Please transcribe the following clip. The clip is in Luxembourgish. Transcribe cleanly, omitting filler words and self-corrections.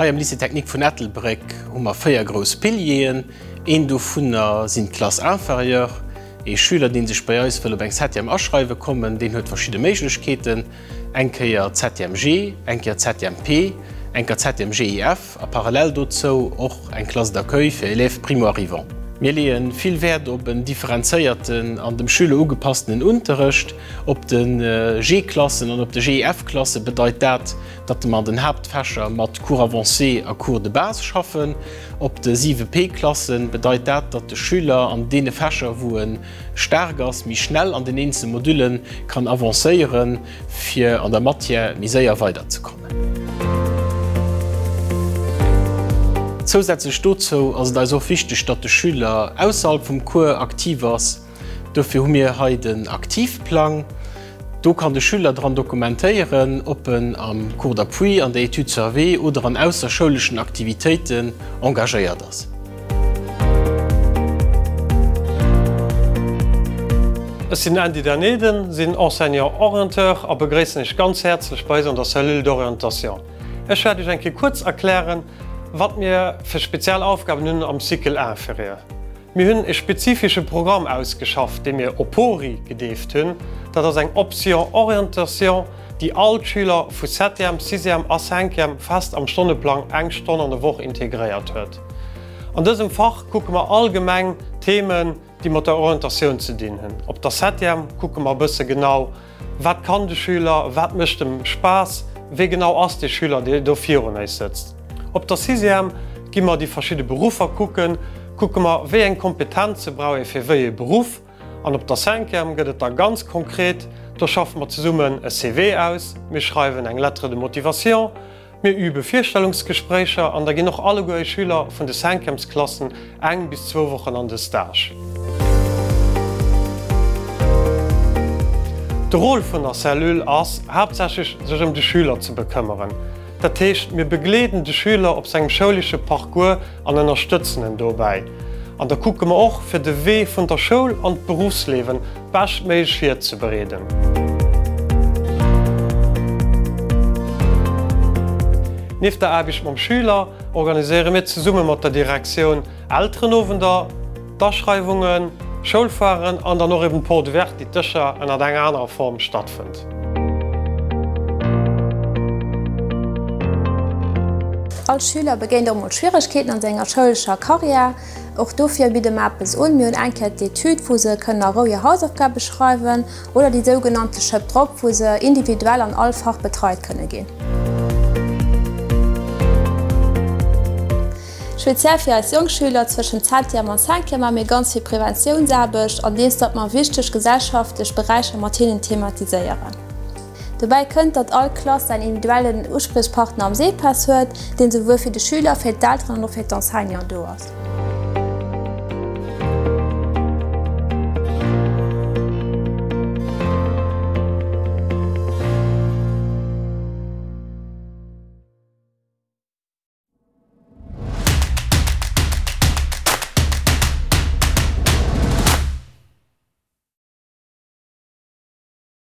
Hei am Lycée technique vun Ettelbréck hu mer 4 grouss Pilieren. Een dovunner sinn d'Classes inférieures. Ee Schüler, dee sech bei eis wëll op eng Septième aschreiwe kommen, deen huet verschidde Méiglechkeeten, eng Kéier Septième G, eng Kéier Septième P, eng Kéier Septième GIF a parallel dozou och eng Classe d'accueil fir Élèves primo-arrivants. Mir leeë vill Wäert op en differenzéierten an dem Schüler ugepasstenen Unterrecht. Op de G-Klassen an op de GIF-Klasse bedeit dat, datt mer an den Haaptfächer mat Cours avancé a Cours de base schaffen. Op de 7 P-Klasse bedeit dat, datt de Schüler an deene Fächer, wou e staark ass, méi schnell an den eenzele Modülle kann avancéieren, fir an der Matière méi séier weiderzekommen. Zousätzlech dozou ass et eis och wichteg, datt de Schüler ausserhalb vum Cours aktiv ass. Dofir hu mir hei den Aktivplang. Do kann de Schüler dran dokumentéieren, ob en am Cours d'appui, an der Étude surveillée oder an ausserschouleschen Aktivitéiten engagéiert ass. Ech sinn Andy Derneden, sinn Enseignant orienteur a begréissen Iech ganz häerzlech bei eis an der Cellule d'orientation. Ech wäert Iech eng Kéier kuerz erklären, wat mir fir speziell Aufgaben hunn am Cycle inférieur. Mir hunn e spezifische Programm ausgeschafft, dee mir OPORI gedeeft hunn. Dat ass eng Option Orientation, déi all d'Schüler vu Septième, Sixième a Cinquième fest am Stonneplang eng Stonn an der Woch integréiert huet. An dësem Fach kucke mer allgemeng Themen, déi mat der Orientatioun ze dinn hunn. Op der Septième kucke mer e bësse genau, Wat kann de Schüler? Wat mécht em Spaass? Wee genau ass dee Schüler, dee do virun éis sëtzt? Op der Sixième gi mer déi verschidde Beruffer kucken, kucke mer, wéi eng Kompetenze brauch ee fir wéi ee Beruff. An op der Cinquième gëtt et da ganz konkret, do schaffe mer zesummen e CV aus, mir schreiwen eng Lettre de motivation, Mir übe Virstellungsgespréicher an da ginn och alleguer eis Schüler vun de Cinquièmesklassen eng bis zwou Wochen an de Stage. De Rôle vun der Cellule ass haaptsächlech sech ëm de Schüler ze bekëmmeren. Dat heescht, mir begleeden de Schüler op sengem schoulesche Parcours an ënnerstëtzen en dobäi. An da kucke mer och, fir de Wee vun der Schoul an d'Beruffsleewen beschtméiglech virzebereeden. Nieft der Aarbecht mam Schüler organiséiere mir zesumme mat der Direktioun Elterenowender, d'Aschreiwungen, Schoulfoiren an dann och eben d'Porte ouverte, déi d'Dëscher ënnert enger anerer Form stattfënnt. All Schüler begéint och mol Schwieregkeeten an senger schoulescher Karriär. Och dofir bidde mer eppes un. Mir hunn eng Kéier d'Etüd, wou se kënnen a Rou hir Hausaufgabe schreiwen, oder déi sougenannte Schëpp drop, wou se individuell an all Fach betreit kënne ginn. Speziell fir eis jonk Schüler zwëschent Septième an Cinquième maache mir ganz vill Preventiounsaarbecht, andeems datt mer wichteg gesellschaftlech Beräicher mat hinnen thematiséieren. Dobäi kënnt, datt all Klass säin individuellen Uspriechpartner am SEPES huet, deen souwuel fir de Schüler, fir d'Elteren an och fir d'Enseignanten do ass.